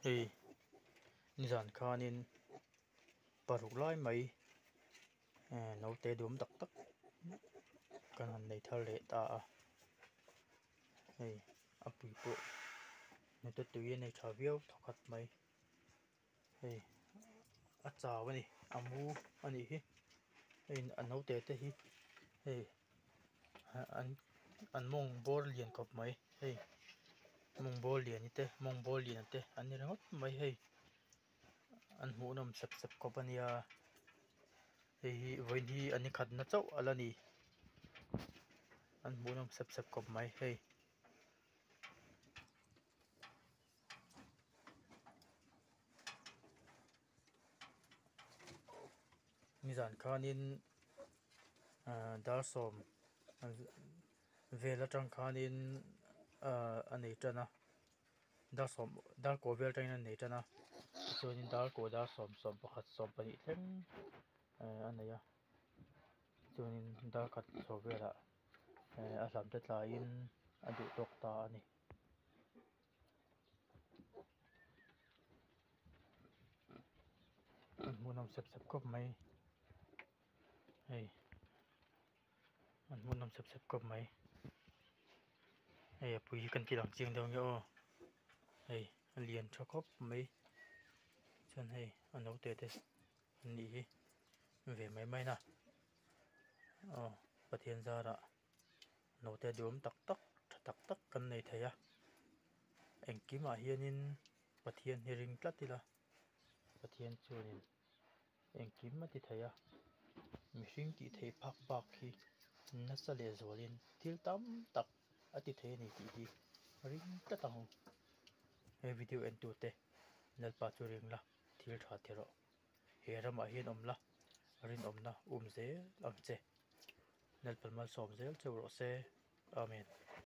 Hei nizan khanin paruk lai mai naute duam tak tak kan han nei thar leh ta a hei a pui pawh hnute tui a nei tha viau thawkhat mai hei a chau a ni a mu a nih hi hei a naute te hi hei an an mawng bawr lian khawp mai hei mawng bawr lian te mawng bawr lian te an ni ringawt mai hei an hmuhnawm sep sep khawp a nia hei hi vawiin hi an nikhatna chauh a la ni an hmuhnawm sep sep khawp mai hei. Nizan khanin ahh dar sawm vel atang khanin ahh a nei tan a dar sawm dar kaw vel atangin a nei tan a tichuanin dar kaw dar sawm sawm pakhat sawm pahnih thleng ehh a nei a chuanin dar khat chho velah ehh a hlam te tlaiin a duh tawk ta a ni. An hmuhnawm sep sep khawp mai hei an hmuhnawm sep sep khawp mai hei a pui hi kan tih lang chiang deuh ange aw hei a lian tha khawp mai chuan hei a naute te an nih hi ve mai mai na aw Pathian zarah. Naute duhawm tak tak tha tak tak kan nei thei a engkimah hianin Pathian hi ring tlat ila Pathian chuanin engkim a ti thei a mihring tih theih phak bak hi nasa leh zualin thil tam tak a ti thei a ni tih hi ring tlat ang u he video en tute Lalpa chu ring la thil tha ti rawh he ramah hian awm la rinawmna um zel ang che. Lalpan malsawm zel cheu rawh se. Amen.